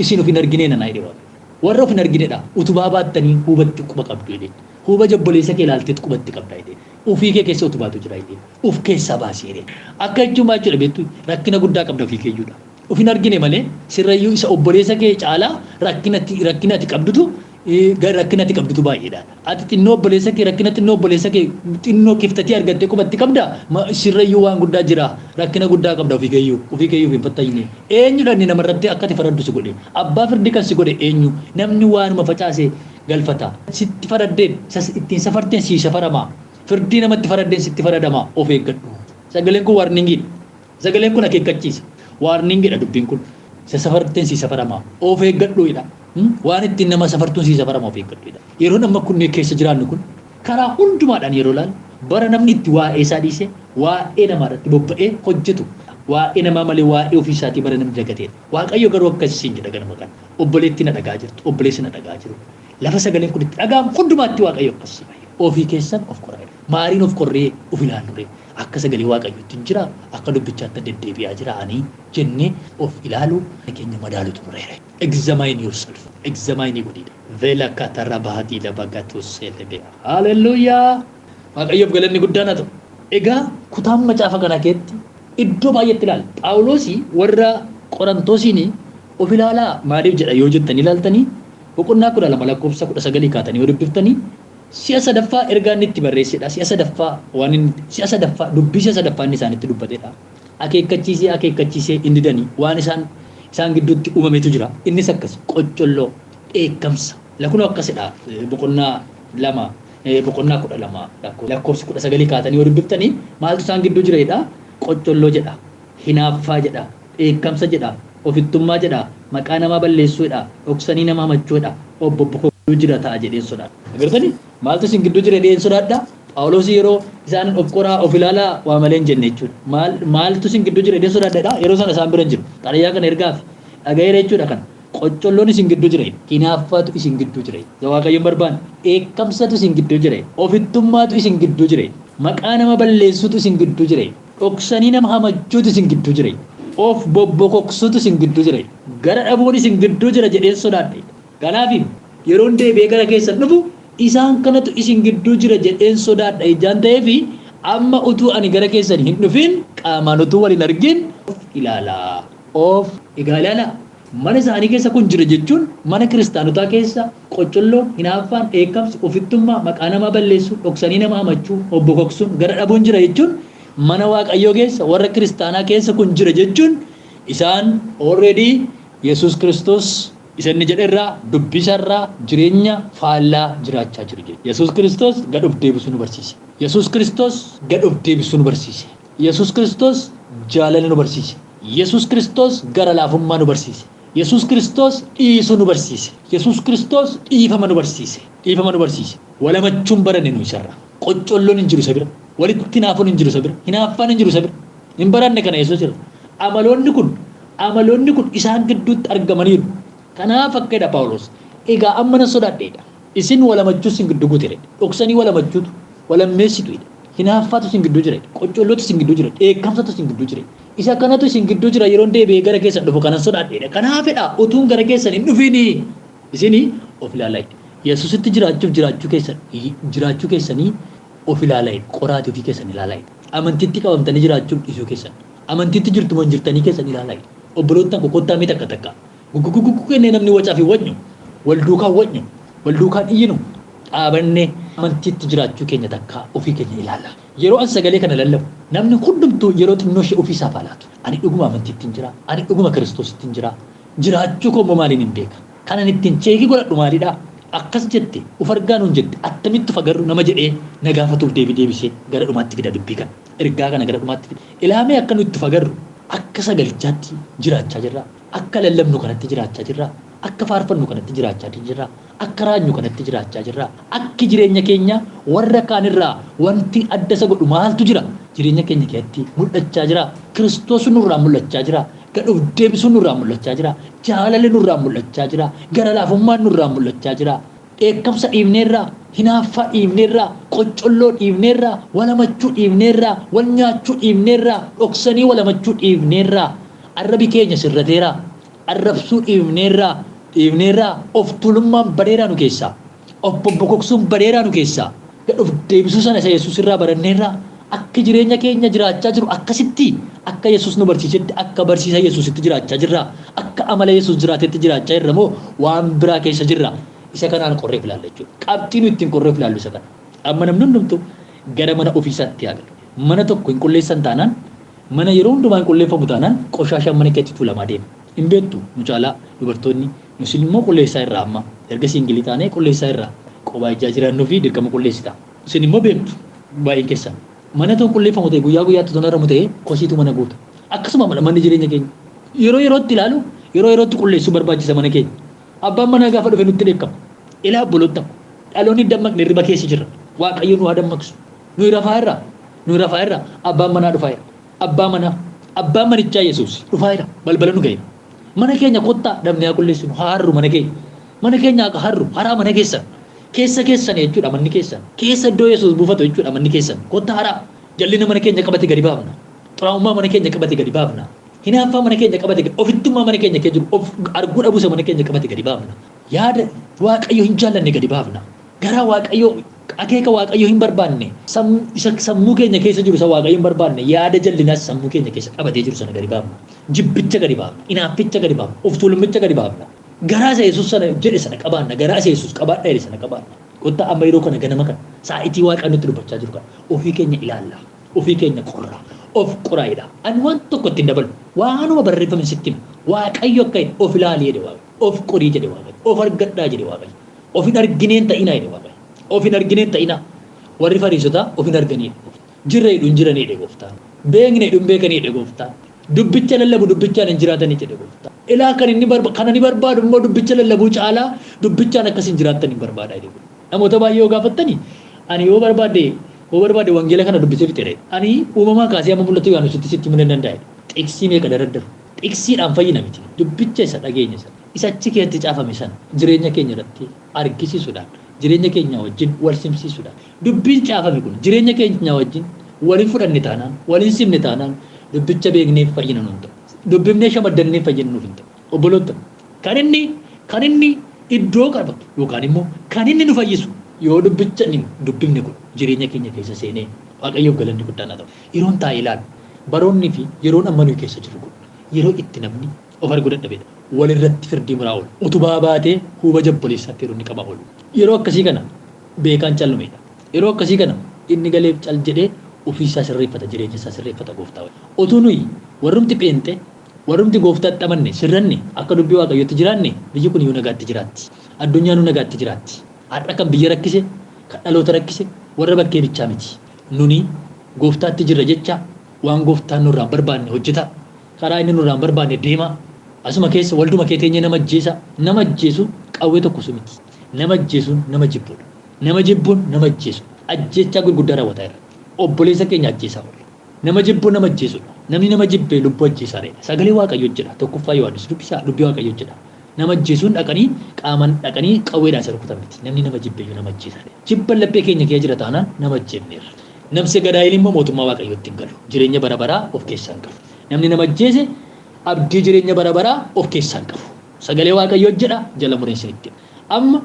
isin of hin arginee nanaa jedhe Waaqayyo. Warra of hin arginedha. Utubaa baattanii huubatti quba qabdu jedheen. Huuba jabboleessa kee ilaalteet qubatti qabda jedheen. Ofii kee keessa utubaatu jira jedheen. Uf keessaa baasii jedheen. Akka jechuun maal jechuudha beektu? Rakkina guddaa qabda ofii keeyyuudha. Of hin argine malee sirrayyuu isa obboleessa kee caalaa rakkina ati qabdutu baay'eedha. Ati xinnoo obboleessa kee, rakkina xinnoo obboleessa kee xinnoo kiftatii argattee qubatti qabda, sirrayyuu waan guddaa jira, rakkina guddaa qabda ofii keeyyuu, ofii keeyyuu hin fattayne. Eenyudha inni namarratti akka ati faraddu si godhe? Abbaa firdii kan si godhe eenyu? Namni waanuma facaase galfata. Sitti faraddeen ittiin safarteen sii safarama. Firdii namatti faraddeen sitti faradama, of eeggadhu. Sagaleen kun warningiidha. Sagaleen kun akeekkachiisa. Warningiidha dubbiin kun. Isa safarteen sii safarama. Of eeggadhuudha. Waan ittiin nama safartuun sii safarama, of eeggadhuudha. Yeroo nama kunneen keessa jiraannu kun karaa hundumaadhaan yeroo ilaalu, bara namni itti waa'ee isaa dhiise waa'ee namaa irratti bobba'ee hojjetu, waa'ee namaa malee waa'ee ofii isaatii bara namni dagateedha. Waaqayyo garuu akkasiin jedha ganama kana. Obboleetti na dhagaa jirtu, obboleessi na dhagaa jiru. Lafa sagaleen kun itti dhaga'amu hundumaatti Waaqayyo akkasii ofii keessan of qoraa. Maariin of qorree of ilaallure, akka sagalee Waaqayyootti hin jira, akka dubbichaatti deddeebi'aa jira ani jennee of ilaalu keenya madaalutu nurra jira. Examine yourself. Examine godhiidha. Vela katarra bahadii labagatu selebe. Hallelujah. Waaqayyoof galanni guddaan haa ta'u. Egaa kutaan macaafa kana keessatti iddoo baay'eetti ilaala. Phaawulosi warra Qorantoosiin of ilaalaa maaliif jedha yoo jettanii ilaaltanii, boqonnaa 12 lakkoofsa 19 kaatanii yoo dubbiftanii, si'a sadaffaa ergaa inni itti barreessedha. Si'a sadaffaa waan inni si'a sadaffaa dubbii si'a sadaffaa inni isaanitti dubbatedha. Akeekkachiisee akeekkachiisee inni didanii waan isaan gidduutti uumametu jira. Innis akkas qoccolloo, dheekkamsa. Lakunoo akkasidha, boqonnaa 2, boqonnaa 12 lakkoofsa 19 kaatanii yoo dubbiftanii, maaltu isaan gidduu jira jedha? Qoccolloo jedha. Hinaaffaa jedha. Dheekkamsa jedha. Ofittummaa jedha. Maqaa namaa balleessuudha. Dhoksanii nama hamachuudha. Obbo gidduu jira ta'a jedheen sodaadha. Agartanii, maaltu isin gidduu jira jedheen sodaadha? Phaawulos yeroo isaan of qoraa, of ilaalaa waa malee hin jenne jechuudha. Maaltu isin gidduu jira jedheen sodaadha? Yeroo sana isaan bira hin jiru. Xalayaa kana ergaaf dhaga'eera jechuudha kana. Qoccolloon isin gidduu jira. Hinaaffaatu isin gidduu jira. Waaqayyoon barbaanne. Dheekkamsatu isin gidduu jira. Ofittummaatu isin gidduu jira. Maqaa nama balleessutu isin gidduu jira. Dhoksanii nama hamachuutu isin gidduu jira. Of bobbokoksutu isin gidduu jira. Gara dhabuun isin gidduu jira jedheen sodaadhe. Kanaaf yeroon deebi'ee gara keessan dhufu isaan kanatu isin gidduu jira jedheen sodaadha ijaan ta'eefi, amma utuu ani gara keessan hin dhufin, qaamaan utuu wal hin argin, of ilaalaa. Of egaa ilaala, mana isaanii keessa kun jira jechuun mana kiristaanotaa keessa qoccolloon, hinaaffaan, dheekkamsi, ofittummaa, maqaa namaa balleessuu, dhoksanii nama hamachuu, obbokoksuun, gara dhabuun jira jechuun, mana Waaqayyoo keessa, warra kiristaanaa keessa kun jira jechuun, isaan already Yesuus Kiristoos isa inni jedherraa, dubbisarraa jireenya faallaa jiraachaa jiru jechuudha. Yesuus Kiristoos gad of deebisuu nu barsiise. Yesuus Kiristoos gad of deebisuu nu barsiise. Yesuus Kiristoos jaalala nu barsiise. Yesuus Kiristoos gara laafummaa nu barsiise. Yesuus Kiristoos dhiisuu nu barsiise. Yesuus Kiristoos dhiifama nu barsiise. Dhiifama nu barsiise. Walamachuun baranne nu isarra. Qoccolloon hin jiru isa bira. Walitti hinaafuun hin jiru isa bira. Hinaaffaan hin jiru isa bira. Hin baranne kana Yesuus irra. Amaloonni kun isaan gidduutti argamaniiru. Kanaaf akka jedha Phaawulos. Egaa amma nan sodaadheedha. Isin walamachuu isin gidduu guuteedha. Dhoksanii walamachuutu, walammeessitu. Hinaaffaatu isin gidduu jira. Qoccollootu isin gidduu jira. Dheekkamsatu isin gidduu jira. Isa kanatu isin gidduu jira, yeroon deebi'ee gara keessan dhufu kanan sodaadheedha. Kanaafidha utuun gara keessan hin dhufiini isini of ilaalaa. Yesuusitti jiraachuuf jiraachuu keessanii of ilaalaa. Qoraatii ofii keessan ilaalaa. Amantiitti qabamtanii jiraachuuf dhiisuu keessan. Amantiitti jirtu moo hin jirtanii keessan ilaalaa. Obboloottan koo, kottaa mee takka takka. Gugugugugu kennee namni wacaa fi wacnu. Wal duukaa wacnu. Wal duukaan iyyinu. Dhaabannee amantiitti jiraachuu keenya takka ofii keenya ilaalla. Yeroo an sagalee kana lallabu namni hundumtuu yeroo xinnoo ishee ofii isaaf laatu. Ani dhuguma amantiitti hin jira. Ani dhuguma Kiristoositti hin jira. Jiraachuu koo immoo maaliin hin beeka? Kanan ittiin check godhadhu maalidha? Akkas jette, uf argaa nuun jette, attamitti uf agarru nama jedhee na gaafatuuf deebii deebisee gara dhumaatti fida dubbii kana. Ergaa kana gara dhumaatti fida. Ilaamee akka nuti uf agarru, akka sagalichaatti jiraachaa jirra. Akka lallabnu kanatti jiraachaa jirra. Akka faarfannu kanatti jiraachaa jirra. Akka raanyu kanatti jiraachaa jirra. Akki jireenya keenya warra kaanirraa wanti adda isa godhu maaltu jira? Jireenya keenya keessatti mul'achaa jira. Kiristoos nurraa mul'achaa jira. Gad of deebisuun nurraa mul'achaa jira. Jaalalli nurraa mul'achaa jira. Gara laafummaan nurraa mul'achaa jira. Dheekkamsa dhiibneerraa, hinaaffaa dhiibneerraa, qoccolloo dhiibneerraa, walamachuu dhiibneerraa, wal nyaachuu dhiibneerraa, dhoksanii walamachuu dhiibneerraa. Arrabi keenya sirrateera. Arrabsuu dhiibneerraa, dhiibneerraa, of tuulummaan badeeraa nu keessaa. Of bobbokoksuun badeeraa nu keessaa. Gad of deebisuu sana isa Yesuus irraa baranneerraa. Akka jireenya keenya jiraachaa jiru akkasitti, akka Yesuus nu barsiisetti, akka barsiisa Yesuusitti jiraachaa jirra. Akka amala Yesuus jiraatetti jiraachaa jirra moo waan biraa keessa jirra? Isa kanaan qorreef ilaalla jechuudha. Qabxii nu ittiin qorreef ilaallu isa kana. Amma namni hundumtuu gara mana ofiisaatti haa galu. Mana tokko hin qulleessan taanaan, mana yeroo hundumaa hin qulleeffamu taanaan, qoshaashaan mana keessatti tuulamaa deema. Hin beektu, nu caalaa dubartoonni, nusin immoo qulleessaa irraa, amma erga single taanee qulleessaa irraa, qobaa ijaa jiraannuu fi dirqama qulleessita. Isin immoo beektu baay'een keessan. Mana tokko qulleeffamu ta'e, guyyaa guyyaatti otoo haramu ta'e, kosiitu mana guuta. Akkasuma manni jireenya keenya. Yeroo yerootti ilaalu, yeroo yerootti qulleessuu barbaachisa mana keenya. Abbaan manaa gaafa dhufe nutti dheekkama. Ilaa obboloota, dhaloonni hin dammaqne hirriba keessa jirra. Waaqayyo nu haa dammaqsu. Nuyi rafaa irraa. Nuyi rafaa irraa. Abbaan manaa dhufaa jira. Abbaa manaa. Abbaan manichaa Yesuus dhufaa jira. Balbala nu ga'e. Mana keenya kottaa dhabnee haa qulleessinu. Haa harru mana keenya. Mana keenya haa harru. Haraa mana keessan. Keessa keessan jechuudha manni keessan. Keessa iddoo Yesuus buufatu jechuudha manni keessan. Kottaa haraa. Jallina mana keenya qabate gadi baafna. Xuraa'ummaa mana keenya qabate gadi baafna. Hinaaffaa mana keenya qabate, ofittummaa mana keenya keessa jiru, of arguu dhabuusa mana keenya qabate gadi baafna. Yaada Waaqayyo hin jaallanne gadi baafna. Garaa Waaqayyo, akeeka Waaqayyo hin barbaanne, isa sammuu keenya keessa jiru, isa Waaqayyo hin barbaanne, yaada jallinaas sammuu keenya keessa qabatee jiru sana gadi baafna. Jibbicha gadi baafna. Inaafficha gadi baafna. Of tuulummicha gadi baafna. Garaa isa Yesuus sana jedhe sana qabaanna. Garaa isa Yesuus qabaadha jedhe sana qabaanna. Kottaa amma yeroo kana, ganama kana, saa'itii Waaqa nutti dubbachaa jiru kana ofii keenya ilaalla. Ofii keenya qorra. Of qoraayidha. Ani waan tokko ittiin dabalu. Waanuma barreeffame sitti hima. Waaqayyo akka jedhe, of ilaali jedhe Waaqayyo. Of qorii jedhe Waaqayyo. Of argadhaa jedhe Waaqayyo. Of hin argineen ta'inaa jedhe Waaqayyo. Of hin argineen ta'inaa. Warri Fariisotaa of hin arganidha. Jirra jedhu, hin jiranii jedhe Gooftaan. Beekne jedhu, hin beekanii jedhe Gooftaan. Dubbicha lallabu, dubbichaan hin jiraatanii jedhe Gooftaan. Ilaa kan inni kana ni barbaadu immoo dubbicha lallabuu caalaa dubbichaan akkas hin jiraattan hin barbaada jedhe. Namoota baay'ee yoo gaafattani, ani yoo barbaade wangeela kana dubbisee fixeera. Ani uumamaa kaasee amma Mul'ata Yohaannisitti sitti himuu nan danda'a. Xiqsii meeqa daraddaru. Xiqsiidhaan fayyina miti. Dubbicha isa dhageenya sana. Isa achi keessatti caafame sana jireenya keenya irratti argisiisuudhaan, jireenya keenya wajjin wal simsiisuudhaan, dubbiin caafame kun jireenya keenya wajjin waliin fudhanne taanaan, waliin simne taanaan, dubbicha beekneef fayyina nuun ta'u. Dubbifnee shamaddannee fayyina nuuf hin ta'u. Obboloota, kan inni iddoo qabatu yookaan immoo kan inni nu fayyisu yoo dubbicha inni dubbifne kun jireenya keenya keessa seenee, Waaqayyoof galanni guddaan haa ta'u. Yeroon taa'ee ilaalu, baroonni fi yeroon amma nuyi keessa jirru kun Yeroo itti namni of arguu dadhabedha. Walirratti firdii muraa oolu. Utubaa baatee huuba jabboleessaatti yeroo inni qabaa oolu. Yeroo akkasii kana beekaan callumedha. Yeroo akkasii kana inni galeef cal jedhee ofiisaa sirreeffata, jireenya isaa sirreeffata gooftaa wajjin. Utuu nuyi warrumti pheenxe, warrumti gooftaatti amanne, sirranne, akka dubbii Waaqayyootti jiraanne, biyyi kun iyyuu nagaatti jiraatti. Addunyaan nagaatti jiraatti. Har'a kan biyya rakkise, kan dhaloota rakkise warra bakkee bichaa miti. Nuni gooftaatti jirra jecha waan gooftaan nurraan barbaanne hojjeta. Karaa inni nurraan barbaanne deema. Asuma keessa walduma kee teenyee nama ajjeesa. Nama ajjeesu qawwee tokko su miti. Nama ajjeesuun nama jibbuudha. Nama jibbuun nama ajjeesu. Ajjeechaa gurguddaa raawwataa jira. Obboleessa keenya ajjeesaa oolla. Nama jibbuun nama ajjeesudha. Namni nama jibbee lubbuu ajjeesaa reedha. Sagalee Waaqayyoo jedha. Tokkoffaa Yohaannis dubbisaa, dubbii Waaqayyoo jedha. Nama ajjeesuun dhaqanii qaaman dhaqanii qawweedhaan isa rukutan miti. Namni nama jibbeeyyuu nama ajjeesaa reedha. Jibban laphee keenya keessa jira taanaan nama ajjeefneerra. Namse gadaayil immoo mootummaa Waaqayyootti hin galu. Jireenya bara baraa of keessaa hin qabu. Namni nama ajjeese abdii jireenya bara baraa of keessaa hin qabu. Sagalee Waaqayyoo jedha, jala mureen isinitti. Amma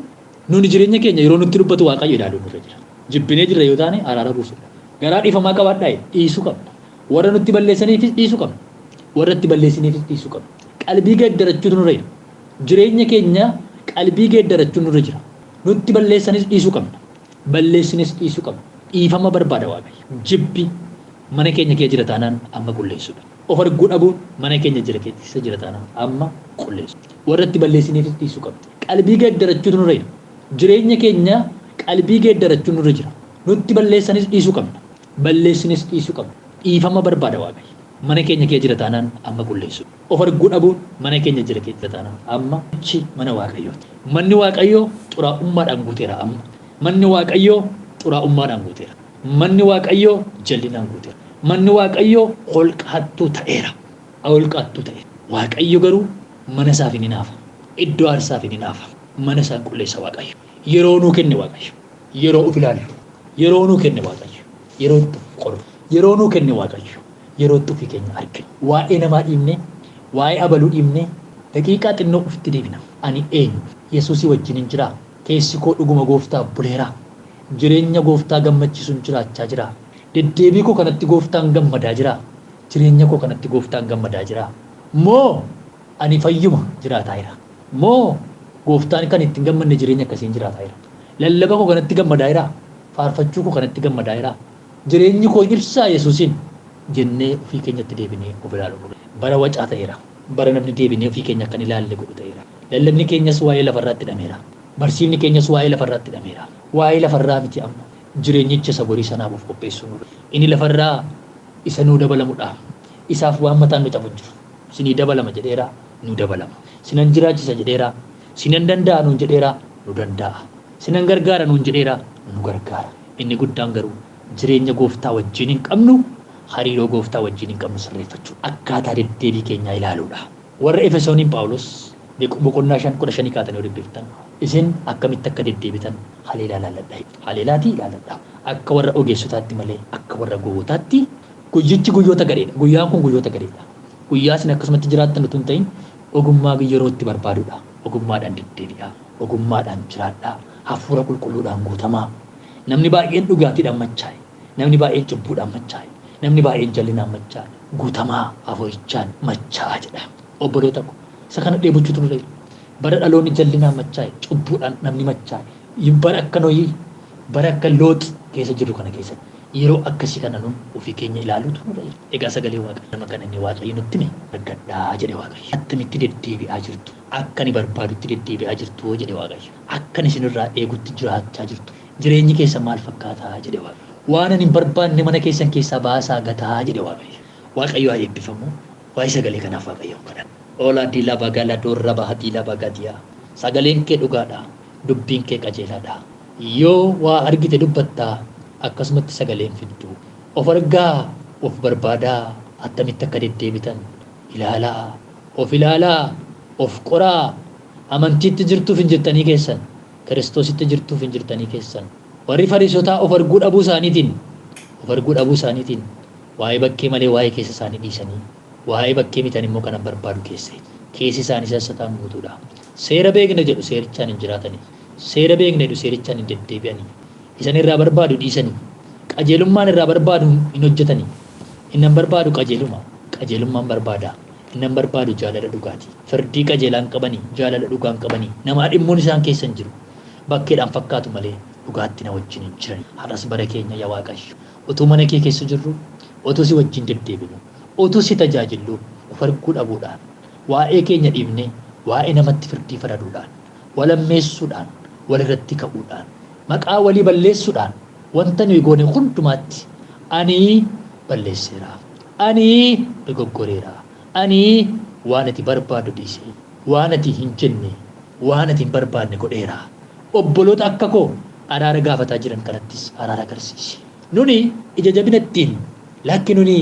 nuni jireenya keenya yeroo nutti dubbatu Waaqayyo ilaaluun nurra jira. Jibbinee jirra yoo taane araara buusudha. Garaa dhiifamaa qabaadhaa, dhiisuu qabna. Warra nutti balleessaniifis dhiisuu qabna. Warra itti balleessiniifis dhiisuu qabna. Qalbii geeddarachuutu nurra jira. Jireenya keenya qalbii geeddarachuun nurra jira. Nutti balleessanis dhiisuu qabna. Balleessinis dhiisuu qabna. Dhiifama barbaada Waaqayyo. Jibbi mana keenya keessa jira taanaan amma qulleessuudha. Of arguu dhabuun mana keenya jira keessa jira taanaan amma qulleessu. Warra itti balleessiniifis dhiisuu qabna. Qalbii geeddarachuutu nurra jira. Jireenya keenya qalbii geeddarachuun nurra jira. Nutti balleessanis dhiisuu qabna. Balleessinis dhiisuu qabna. Dhiifama barbaada Waaqayyo. Mana keenya keessa jira taanaan amma qulleessuudha. Of arguu dhabuun mana keenya jira keessa taanaan amma achi mana Waaqayyooti. Manni Waaqayyoo xuraa'ummaadhaan guuteera amma. Manni Waaqayyoo xuraa'ummaadhaan guuteera. Manni Waaqayyoo jallinaan guuteera. Manni Waaqayyoo holqa hattuu ta'eera. Holqa hattuu ta'eera. Waaqayyo garuu mana isaaf hin hinaafa. Iddoo aarsaaf hin hinaafa. Mana isaa qulleessa Waaqayyo. Yeroo nuu kenne Waaqayyo. Yeroo of ilaallu. Yeroo nuu kenne Waaqayyo. Yeroo itti of qorru. Yeroo nuu kenne Waaqayyo. Yeroo itti ofii keenya arginu. Waa'ee namaa dhiibnee, waa'ee abaluu dhiibnee daqiiqaa xinnoo ofitti deebina. Ani eenyu? Yesuusii wajjin hin jiraa? Keessi koo dhuguma gooftaaf buleeraa? Jireenya gooftaa gammachiisuun jiraachaa jiraa? Deddeebii koo kanatti gooftaan gammadaa jiraa? Jireenya koo kanatti gooftaan gammadaa jiraa? Moo ani fayyuma jiraataa jira? Moo gooftaan kan ittiin gammanne jireenya akkasiin jiraataa jira? Lallaba koo kanatti gammadaa jiraa? Faarfachuu koo kanatti gammadaa jiraa? Jireenyi koo ibsaa Yesuusiin jennee ofii keenyatti deebinee of ilaaluu. Bara wacaa ta'eera. Bara namni deebinee ofii keenya akka hin ilaalle godhu ta'eera. Lallabni keenyas waa'ee lafarraatti hidhameera. Barsiifni keenyas waa'ee lafarraatti hidhameera. Waa'ee lafarraa miti amma. Jireenyicha isa borii sanaaf of qopheessuu nurra. Inni lafarraa isa nuu dabalamudha. Isaaf waan mataan nu cabu hin jiru. Sinii dabalama jedheera, nu dabalama. Sinan jiraachisa jedheera, sinan danda'a nuun jedheera, nu danda'a. Sinan gargaara nuun jedheera, nu gargaara. Inni guddaan garuu jireenya gooftaa wajjin hin qabnu, hariiroo gooftaa wajjin hin qabnu sirreeffachuu. Akkaataa deddeebii keenyaa ilaaluudha. Warra Efesooniin Phaawulos boqonnaa 5 15 kaatanii yoo dubbiftan, isin akkamitti akka deddeebitan haleelaa ilaalladha. Haleelaatii ilaalladha. Akka warra ogeessotaatti malee akka warra gowwootaatti. Guyyichi guyyoota gadheedha. Guyyaan kun guyyoota gadheedha. Guyyaa isin akkasumatti jiraattan utuu hin ta'in ogummaa yeroo itti barbaadudha. Ogummaadhaan deddeebi'aa. Ogummaadhaan jiraadhaa. Hafuura qulqulluudhaan guutamaa. Namni baay'een dhugaatiidhaan machaa'e. Namni baay'een cubbuudhaan machaa'e. Namni baay'een jallinaan machaa'e. Guutamaa hafuurichaan machaa'aa jedha. Obboloota ko, isa kana dheebochuutu nurra jira. Bara dhaloonni jallinaan machaa'e, cubbuudhaan namni machaa'e. Bara akka Nohii, bara akka Loox keessa jirru kana keessatti yeroo akkasii kana nun ofii keenya ilaaluutu nurra jira. Egaa sagalee Waaqayyo nama kana inni Waaqayyo nutti hime argadhaa jedhe Waaqayyo. Attamitti deddeebi'aa jirtu? Akka ani barbaadutti deddeebi'aa jirtu jedhe Waaqayyo. Akka ani isinirraa eegutti jiraachaa jirtu. Jireenyi keessan maal fakkaataa jedhe Waaqayyo. Waan ani hin barbaanne mana keessan keessaa baasaa gataa jedhe Waaqayyo. Waaqayyo haa eebbifamu. Waa'ee sagalee kanaaf Waaqayyoon kadhanna. Oolaa diilaa bagala doorra baha diilaa bagadiyaa. Sagaleen kee dhugaadha. Dubbiin kee qajeelaadha. Yoo waa argite dubbattaa, akkasumatti sagaleen fiddu. Of argaa, of barbaadaa, attamitti akka deddeebitan ilaalaa. Of ilaalaa, of qoraa, amantiitti jirtuuf hin jirtanii keessan, Kiristoositti jirtuuf hin jirtanii keessan. Warri Fariisotaa of arguu dhabuu isaaniitiin, of arguu dhabuu isaaniitiin waa'ee bakkee malee waa'ee keessa isaanii dhiisanii, waa'ee bakkee mitan immoo kanan barbaadu keessa. Keessi isaanii sassataan guutuudha. Seera beekna jedhu, seerichaan hin jiraatanii. Seera beekna jedhu, seerichaan hin deddeebi'anii. Isan irraa barbaadu dhiisanii. Qajeelummaan irraa barbaadu hin hojjetanii. Innan barbaadu qajeeluma. Qajeelummaan barbaada. Innan barbaadu jaalala dhugaati. Firdii qajeelaan qabanii, jaalala dhugaan qabanii, namaa dhimmuun isaan keessa hin jiru. Bakkeedhaan fakkaatu malee dhugaatti na wajjin hin jiran. Har'as bara keenya yaa Waaqayyo, utuu mana kee keessa jirru, utuu si wajjin deddeebinu, utuu si tajaajillu of arguu dhabuudhaan, waa'ee keenya dhiibnee waa'ee namatti firdii faraduudhaan, walammeessuudhaan, walirratti ka'uudhaan, maqaa walii balleessuudhaan wanta nuyi goone hundumaatti ani balleesseera. Ani dogoggoreera. Ani waan ati barbaadu dhiise, waan ati hin jenne, waan ati hin barbaanne godheera. Obboloota akka koo araara gaafataa jiran kanattis araara agarsiisi. Nuni ija jabina ittiin lakki nuni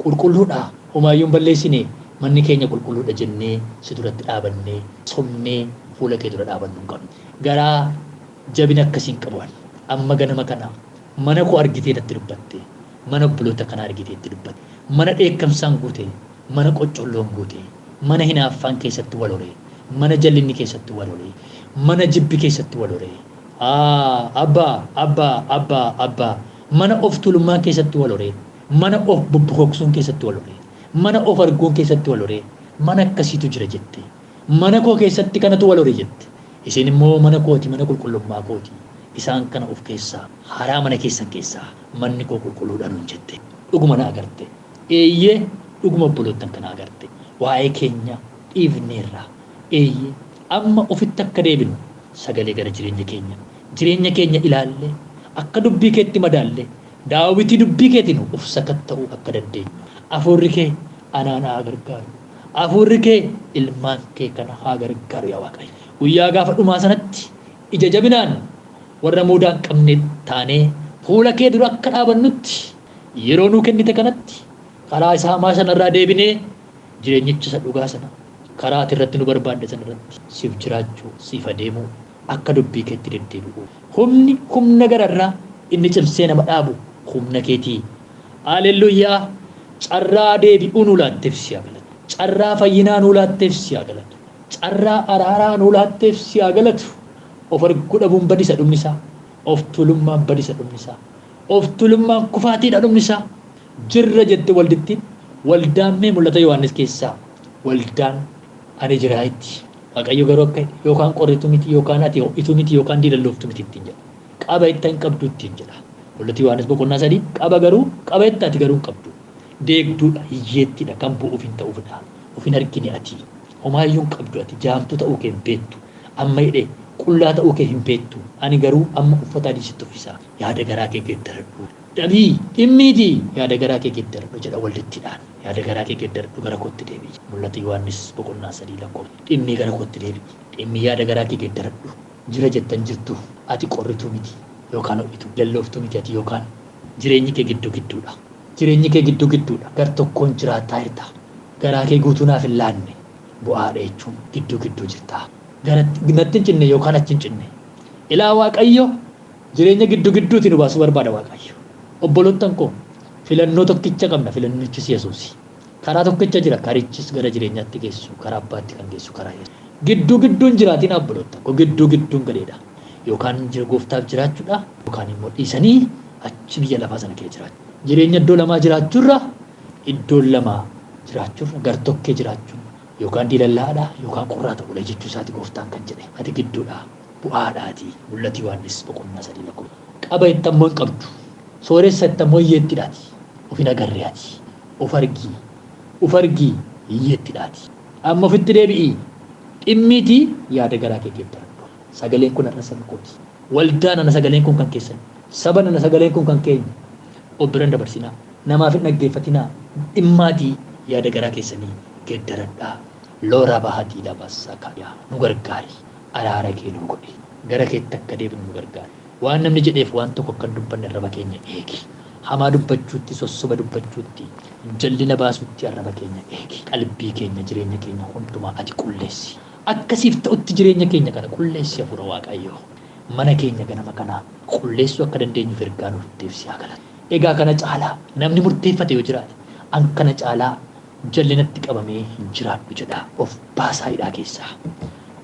qulqulluudha, homaayyuu hin balleessine, manni keenya qulqulluudha jennee si duratti dhaabannee somnee fuula kee dura dhaabannu hin qabnu. Garaa jabina akkasii hin qabu ani. Amma ganama kana mana koo argitee natti dubbatte, mana obboloota kana argitee itti dubbatte, mana dheekkamsaan guute, mana qoccolloon guute, mana hinaaffaan keessatti wal hore, mana jallinni keessatti wal hore, mana jibbi keessatti wal hore. Abbaa, abbaa, abbaa, abbaa, mana of tuulummaan keessatti wal hore, mana of bobbokoksuun keessatti wal hore, mana of arguun keessatti wal hore, mana akkasiitu jira jette. Mana koo keessatti kanatu wal hore jette. Isin immoo mana kooti, mana qulqullummaa kooti. Isaan kana of keessaa, haraa mana keessan keessaa, manni koo qulqulluudha nuun jette. Dhuguma na agarte. Eeyyee, dhuguma obboloottan kana agarte. Waa'ee keenya dhiifneerra. Eeyyee, amma ofitti akka deebinu sagalee gara jireenya keenya. Jireenya keenya ilaalle, akka dubbii keetti madaalle, Daawitii dubbii keetiin of sakatta'uu akka dandeenyu. Hafuurri kee anaan haa gargaaru. Hafuurri kee ilmaan kee kana haa gargaaru yaa Waaqayyo. Guyyaa gaafa dhumaa sanatti ija jabinaan warra mudaa hin qabne taanee fuula kee dura akka dhaabannutti yeroo nuu kennite kanatti karaa isa hamaa sanarraa deebinee jireenyicha isa dhugaa sana karaa ati irratti nu barbaadde sana irratti siif jiraachuu, siif adeemuu, akka dubbii keetti deddeebi'uu. Humni humna gararraa inni cimsee nama dhaabu humna keetii. Haaleluyyaa! Carraa deebi'uu nuu laatteef si haa galatu. Carraa fayyinaa nuu laatteef si haa galatu. Carraa araaraa nuu laatteef si haa galatu. Of arguu dhabuun badisa dhumni isaa. Of tuulummaan badisa dhumni isaa. Of tuulummaan kufaatiidha dhumni isaa. Jirra jette waldittiin waldaan mee mul'ata Yohaannis keessaa waldaan ani jiraa itti. Waaqayyo garuu akka yookaan qorritu miti yookaan ati ho'itu miti yookaan diilallooftu miti ittiin jedha. Qaba itti hin qabdu ittiin jedha. Mul'ata Yohaannis boqonnaa 3 qaba garuu qaba itti ati garuu hin qabdu. Deegduudha, hiyyeettiidha, kan bu'uuf hin ta'uufidha. Of hin argine ati. Homaayyuu hin qabdu ati, jaamtuu ta'uu kee hin beektu. Amma hidhee qullaa ta'uu kee hin beektu. Ani garuu amma uffata adii sitti uffisa. Yaada garaa kee geeddaradhu. Dhabii dhimmiitii yaada garaa kee geeddaradhu jedha waldittiidhaan. Yaada garaa kee geeddaradhu gara kootti deebi'i. Mul'ata Yohaannis boqonnaa 3 lakkoofsa. Dhimmii gara kootti deebi'i. Dhimmii yaada garaa kee geeddaradhu. Jira jettan jirtu ati qorrituu miti yookaan ho'itu, lallooftuu miti ati yookaan jireenyi kee gidduu gidduudha. Jireenyi kee gidduu gidduudha. Gar tokkoon jiraataa jirta. Garaa kee guutuu naaf hin laanne. Bu'aadha jechuun gidduu gidduu jirta. Gara natti hin cinne yookaan achi hin cinne. Ilaa Waaqayyo jireenya gidduu gidduuti nu baasuu barbaada Waaqayyo. Obboloottan koo filannoo tokkicha qabna, filannichis Yesuusi. Karaa tokkicha jira, karichis gara jireenyaatti geessu, karaa abbaatti kan geessu karaa Yesuus. Gidduu gidduun jiraatiin obboloottan koo, gidduu gidduun gadheedha. Yookaan gooftaaf jiraachuudha, yookaan immoo dhiisanii achi biyya lafaa sana keessa jiraachuu. Jireenya iddoo lamaa jiraachuurra iddoo lamaa jiraachuurra gar tokkee jiraachuun yookaan diilallaadha yookaan qorraa ta'uudha jechuu isaati gooftaan kan jedhe. Ati gidduudha, bu'aadhaati. Mul'ata Yohaannis boqonnaa 3 lakkoofsa. Qaba itti ammoo hin qabdu. Sooressa itti ammoo hiyyeettidhaati. Of hin agarre ati. Of argii. Of argii hiyyeettidhaati. Amma ofitti deebi'ii. Dhimmiitii yaada garaa kee geeddaradhu. Sagaleen kun har'a saba kooti. Waldaa nana sagaleen kun kan keessan. Saba nana sagaleen kun kan keenya. Of biran dabarsinaa. Namaaf hin dhaggeeffatinaa. Dhimmaatii yaada garaa keessanii geeddaradhaa. Loora bahatii labasa kayaa. Nu gargaari. Araara kee nu godhi. Gara keetti akka deebinu nu gargaari. Waan namni jedheef waan tokko akka hin dubbanne arraba keenya eegi. Hamaa dubbachuutti, sossoba dubbachuutti, jallina baasuutti arraba keenya eegi. Qalbii keenya, jireenya keenya hundumaa ati qulleessi. Akkasiif ta'utti jireenya keenya kana qulleessi hafuura Waaqayyoo. Mana keenya ganama kana qulleessuu akka dandeenyuuf ergaa nuuf deebisi haa galatu. Egaa kana caalaa namni murteeffate yoo jiraate an kana caalaa jallinatti qabamee hin jiraadhu jedha. Of baasaa hidhaa keessaa.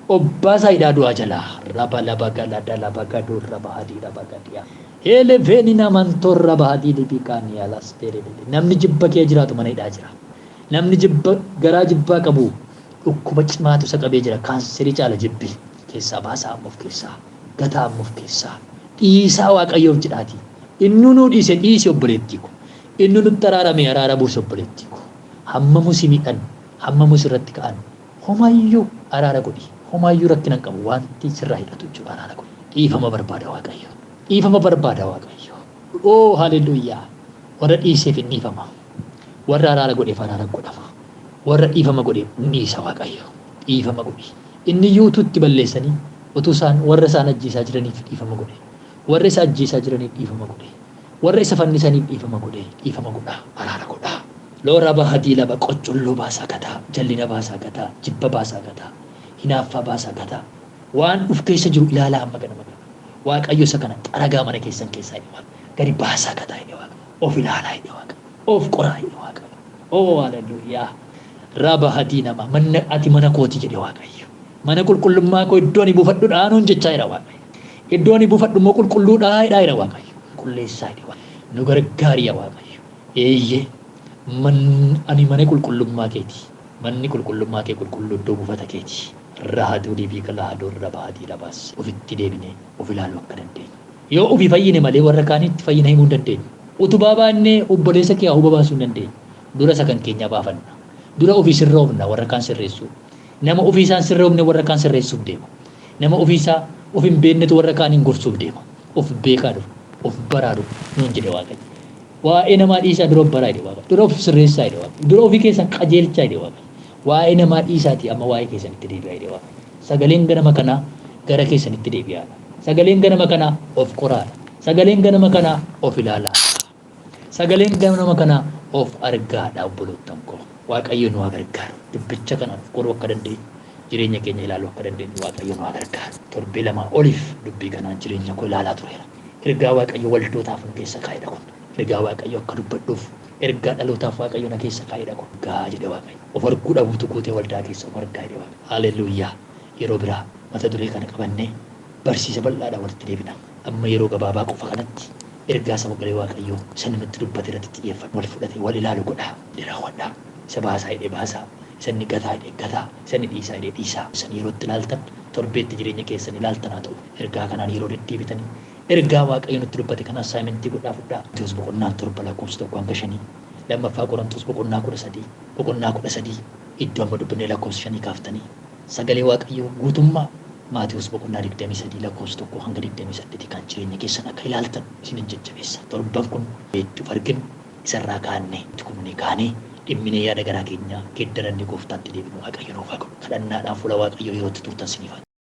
Of baasaa hidhaa du'aa jalaa. Raba laba gala dala baga durra bahadii raba gadiyaa. Hele feeni namantoorra bahadii libiqaanii alas tere. Namni jibba kee jiraatu mana hidhaa jira. Namni jibba garaa jibbaa qabu dhukkuba cimaatu isa qabee jira. Kaanserii caala jibbi. Keessaa baasaa amma of keessaa. Gataa amma of keessaa. Dhiisaa Waaqayyoof jedhaati. Inni nuu dhiise dhiisi obboleettii ko. Inni nutti araarame araara buusi obboleettii ko. Hammamu si miidhan, hammamu sirratti ka'an, homaayyuu araara godhi. Homaayyuu rakkina hin qabu. Wanti sirraa hidhatu jechuudha araara godhi. Dhiifama barbaada Waaqayyo. Dhiifama barbaada Waaqayyo. Oo haleluuyaa. Warra dhiiseef hin dhiifama. Warra araara godheef araara godhama. Warra dhiifama godheef hin dhiisa Waaqayyo. Dhiifama godhi. Inni iyyuu utuu itti balleessanii utuu isaan warra isaan ajjeesaa jiraniif dhiifama godhe. Warra isa ajjeesaa jiraniif dhiifama godhe. Warra isa fannisaniif dhiifama godhe. Dhiifama godhaa. Araara godhaa. Loora bahadii laba qoccolloo baasaa gataa. Jallina baasaa gataa. Jibba baasaa gataa. Hinaaffaa baasaa gataa. Waan uf keessa jiru ilaalaa amma ganama kana. Waaqayyo isa kana xaragaa mana keessan keessaa jedhe Waaqa. Gadi baasaa gataa jedhe Waaqa. Of ilaalaa jedhe Waaqa. Of qoraa jedhe Waaqa. Oo haleluuyaa. Raba hadii nama manna ati mana kooti jedhe Waaqayyo. Mana qulqullummaa koo iddoo ani buufadhu dhaanuun jechaa jira Waaqayyo. Iddoo ani buufadhu immoo qulqulluudhaa jedhaa jira Waaqayyo. Qulleessaa jedhe Waaqayyo. Nu gargaari yaa Waaqayyo. Eeyyee man ani mana qulqullummaa keeti. Manni qulqullummaa kee qulqulluu iddoo buufata keeti. Rahaduu liibii lahaduu raba hadii labaas ofitti deebinee of ilaaluu akka dandeenyu. Yoo ofii fayyine malee warra kaanitti fayyina himuu hin dandeenyu. Utubaa baannee obboleessa kee huba baasuu hin dandeenyu. Dura isa kan keenyaa baafanna. Dura ofii sirroofna warra kaan sirreessuu. Nama ofii isaan sirroofne warra kaan sirreessuuf deema. Nama ofii isaa of hin beeknetu warra kaaniin gorsuuf deema. Of beekaa dura, of baraa dura nuun jedhe Waaqayyo. Waa'ee namaa dhiisaa dura of baraa jedhe Waaqayyo. Dura of sirreessaa jedhe Waaqayyo. Dura ofii keessan qajeelchaa jedhe Waaqayyo. Waa'ee namaa dhiisaatii amma waa'ee keessanitti deebi'aa jedhe Waaqayyo. Sagaleen ganama kanaa gara keessanitti deebi'aadha. Sagaleen ganama kanaa of qoraadha. Sagaleen ganama kanaa of ilaalaa. Sagaleen ganama kanaa of argaadha obboloottan koo. Waaqayyo nu haa gargaaru. Dubbicha kana of qoruu akka dandeenyu, jireenya keenya ilaaluu akka dandeenyu Waaqayyo nu haa gargaaru. Torbee lamaa oliif dubbii kanaan jireenya koo ilaalaa tureera. Ergaa Waaqayyo waldootaaf nu keessa kaa'edha kun. Ergaa Waaqayyo akka dubbadhuuf, ergaa dhalootaaf Waaqayyo na keessa kaa'edha kun. Gaa jedhe Waaqayyo. Of arguu dhabuutu guutee waldaa keessa of argaa jedhe Waaqayyo. Haleluuyaa. Yeroo biraa mata duree kana qabannee barsiisa bal'aadhaan walitti deebina. Amma yeroo gabaabaa qofa kanatti ergaa sagalee Waaqayyoo isa namatti dubbate irratti xiyyeeffadhu. Wal fudhate wal ilaalu godhaa. Raawwadhaa. Isa baasaa jedhee baasaa. Isa inni gataa jedhee gataa. Isa inni dhiisaa jedhee dhiisaa. Isan yeroo itti ilaaltan torbeetti jireenya keessan ilaaltan haa ta'u. Ergaa kanaan yeroo deddeebitanii ergaa Waaqayyo nutti dubbate kana assignmentii godhaa fudhaa. Maatewos boqonnaan 7 lakkoofsa 1 hanga 5. Lammaffaa Qorontos boqonnaa 13 boqonnaa 13 iddoo amma dubbannee lakkoofsa 5 kaaftanii sagalee Waaqayyoo guutummaa Maatewos boqonnaa 23 lakkoofsa 1 hanga 28 kan jireenya keessan akka ilaaltan isinin jajjabeessa. Torban kun itti of arginu isarraa kaannee itti kumnee kaanee dhimminee yaada garaa keenyaa geeddarannee gooftaatti deebinu Waaqayyo nuuf haa godhu. Kadhannaadhaan fuula Waaqayyoo yeroo itti turtan siniif haa ta'u.